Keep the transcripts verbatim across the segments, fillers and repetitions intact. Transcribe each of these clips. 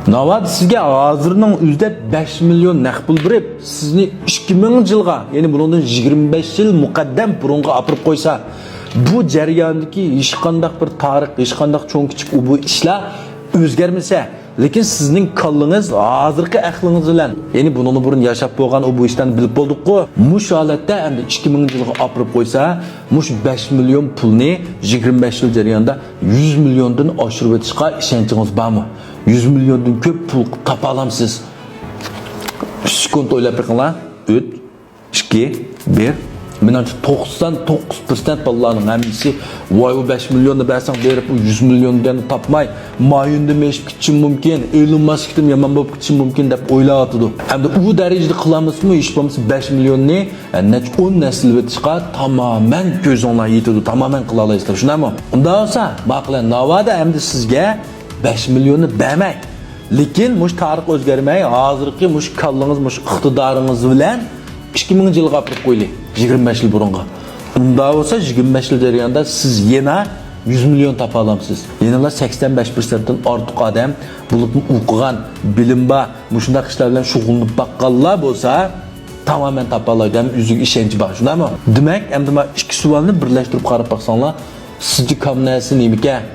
ناۋادا سىزگە ھازىرنىڭ ئۆزىدە بەش مىليون نەق پۇل بېرىپ، سىزنى ئىككى مىڭىنچى يىلغا، يەنى بۇنىڭدىن يىگىرمە بەش يىل مۇقەددەم بۇرۇنغا ئاپىرىپ قويسا، بۇ جەرياندىكى ھېچقانداق بىر تارىخ، ھېچقانداق چوڭ كىچىك ئۇ بۇ ئىشلار ئۆزگەرمىسە، لېكىن سىزنىڭ كاللىڭىز ھازىرقى ئەقلىڭىز بىلەن، يەنى بۇنىڭدىن بۇرۇن ياشاپ بولغان ئۇ بۇ ئىشلارنى بىلىپ بولدۇققۇ، مۇشۇ ھالەتتە ئەمدى ئىككى مىڭىنچى يىلغا ئاپىرىپ قويسا، مۇشۇ بەش مىليون پۇلنى يىگىرمە بەش يىل جەريانىدا يۈز مىليوندىن ئاشۇرۇۋېتىشقا ئىشەنچىڭىز بارمۇ؟ يۈز مىليوندىن كۆپ پۇل تاپالامسىز؟ ئۈچ سېكۇنت ئويلاپ بېقىڭلار. ئۈچ، ئىككى، بىر. مېنىڭچە، توقسان توققۇز پىرسەنت بالىلارنىڭ ھەممىسى، ۋاي، ئۇ بەش مىليوننى بەرسەڭ بېرىپ، ئۇ يۈز مىليون دېگەننى تاپماي، مايوندا مېشىپ كېتىشىم مۇمكىن، ئېلون ماسكتىن يامان بولۇپ كېتىشىم مۇمكىن دەپ ئويلاۋاتىدۇ. ئەمدى ئۇ دەرىجىدە قىلالمىسىمۇ، ھېچ بولمىسا بەش مىليوننى، ھە، نەچچە ئون نەرسە ئېلىۋېتىشقا تامامەن كۆزۈڭلار يېتىدۇ، تامامەن قىلالايسىلەر، شۇنداقمۇ؟ ئۇنداق بولسا، ماقۇل، ناۋادا ئەمدى سىزگە بەش مىليوننى بەرمەي، لېكىن مۇشۇ تارىخ ئۆزگەرمەي، ھازىرقى مۇشۇ كاللىڭىز، مۇشۇ ئىقتىدارىڭىز بىلەن ئىككى مىڭىنچى يىلغا ئاپىرىپ قويلى، يىگىرمە بەش يىل بۇرۇنغا. ئۇنداق بولسا، يىگىرمە بەش يىل جەريانىدا سىز يەنە يۈز مىليون تاپالامسىز؟ يەنىلا سەكسەن بەش پىرسەنتتىن ئارتۇق ئادەم، بولۇپمۇ ئوقۇغان، بىلىم بار، مۇشۇنداق ئىشلار بىلەن شۇغۇللىنىپ باققانلار بولسا، تامامەن تاپالايدۇ ھەم ئۆزىگە ئىشەنچى بار، شۇنداقمۇ؟ دېمەك، ئەمدى مانا ئىككى سوئالنى بىرلەشتۈرۈپ قاراپ باقساڭلار، سىزچە كام نەرسە نېمىكەن؟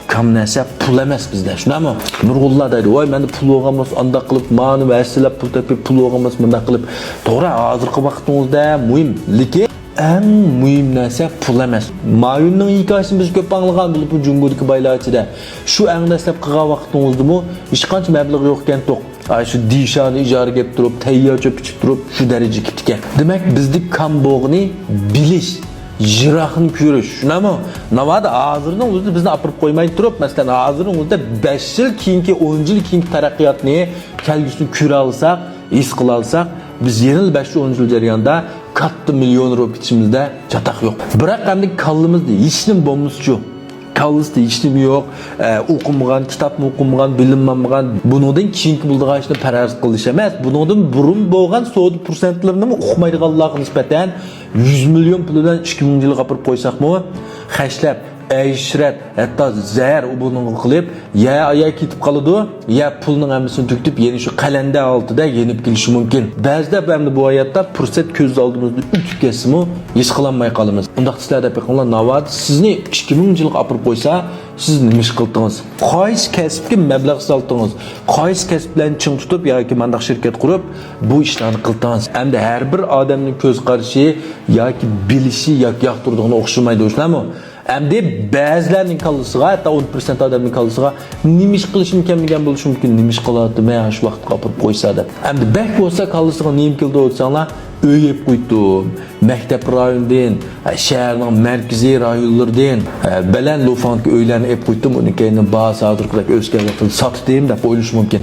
كام نەرسە پۇل ئەمەس بىزدە، شۇنداقمۇ؟ نۇرغۇنلار دەيدۇ، ۋاي، مەندە پۇل بولغان بولسا ئانداق قىلىپ، مانى ۋەسىلەپ پۇل تېپىپ، پۇل بولغان بولسا مۇنداق قىلىپ. توغرا، ھازىرقى ۋاقتىڭىزدا مۇھىم، لېكىن ئەڭ مۇھىم نەرسە پۇل ئەمەس. مايوننىڭ ھېكايىسىنى بىز كۆپ ئاڭلىغان، بولۇپمۇ جۇڭگودىكى بايلار ئىچىدە. شۇ ئەڭ دەسلەپ قىلغان ۋاقتىڭىزدىمۇ ھېچقانچە مەبلەغ يوق ئىكەن توق. ئاي، شۇ دىشانى ئىجارىگە ئېلىپ تۇرۇپ، تەييار چۆپ ئىچىپ تۇرۇپ، شۇ دەرىجىگە كېتىپتىكەن. دېمەك، بىزدە كام بولغىنى بىلىش، يىراقنى كۆرۈش، شۇنداقمۇ؟ ناۋادا ھازىرنىڭ ئۆزىدە بىزنى ئاپىرىپ قويماي تۇرۇپ، مەسىلەن، ھازىرنىڭ ئۆزىدە بەش يىل كېيىنكى، ئون يىل كېيىنكى تەرەققىياتنى، كەلگۈسىنى كۆرەلىساق، ھېس قىلالىساق، بىز يەنىلا بەش يىل، ئون يىل جەريانىدا كاتتا مىليونېر بولۇپ كېتىشىمىزدە چاتاق يوق. بىراق ئەمدى كاللىمىزدا ھېچنېمە بولمىسىچۇ؟ كاللىسىدا ھېچنېمە يوق، ئە، ئوقۇمىغان، كىتابمۇ ئوقۇمىغان، بىلىم ئالمىغان، بۇنىڭدىن كېيىنكى بولىدىغان ئىشنى پەرەز قىلىش ئەمەس، بۇنىڭدىن بۇرۇن بولغان سودا پۇرسەتلىرىنىمۇ ئۇقمايدىغانلارغا نىسبەتەن يۈز مىليون پۇلى بىلەن ئىككى مىڭىنچى يىلغا ئاپىرىپ قويساقمۇ، خەجلەپ، ئەيش-ئىشرەت، ھەتتا زەھەر ئۇ بۇنىڭغا قىلىپ، يا ئايا كېتىپ قالىدۇ، يا پۇلنىڭ ھەممىسىنى تۈگىتىپ، يەنە شۇ قەلەندەر ھالىتىدە يېنىپ كېلىشى مۇمكىن. بەزىدە ئەمدى بۇ ھاياتتا پۇرسەت كۆز ئالدىمىزدىن ئۆتۈپ كەتسىمۇ، ھېس قىلالماي قالىمىز. ئۇنداق ئىشلار دەپ بېقىڭلار، ناۋادا سىزنى ئىككى مىڭىنچى يىلغا ئاپىرىپ قويسا، سىز نېمە ئىش قىلدىڭىز؟ قايسى كەسىپكە مەبلەغ سالدىڭىز؟ قايسى كەسىپ بىلەن چىڭ تۇتۇپ ياكى مانداق شىركەت قۇرۇپ، بۇ ئىشلارنى قىلدىڭىز؟ ئەمدى ھەر بىر ئادەمنىڭ كۆز قارىشى ياكى بىلىشى ياكى ياقتۇرىدىغىنى ئوخشىمايدۇ، شۇنداقمۇ؟ ئەمدى بەزىلەرنىڭ كاللىسىغا، ھەتتا ئون پىرسەنت ئادەمنىڭ كاللىسىغا نېمە ئىش قىلىشىمكەن دېگەن بولۇشى مۇمكىن، نېمە ئىش قىلاتتىم، ھە، شۇ ۋاقىتقا ئاپىرىپ قويسا دەپ. ئەمدى بەك بولسا كاللىسىغا نېمە كېلىدۇ دېسەڭلار، ئۆي ئېلىپ قويدۇم، مەكتەپ رايونىدىن، شەھەرنىڭ مەركىزىي رايونلىرىدىن، بەلەن لوفاڭدىكى ئۆيلەرنى ئېلىپ قويدۇم، ئۇنىڭ كەينىدىن باھاسى ھازىرقىدەك ئۆسكەن ۋاقتىدا ساتتىم دەپ ئويلىشى مۇمكىن.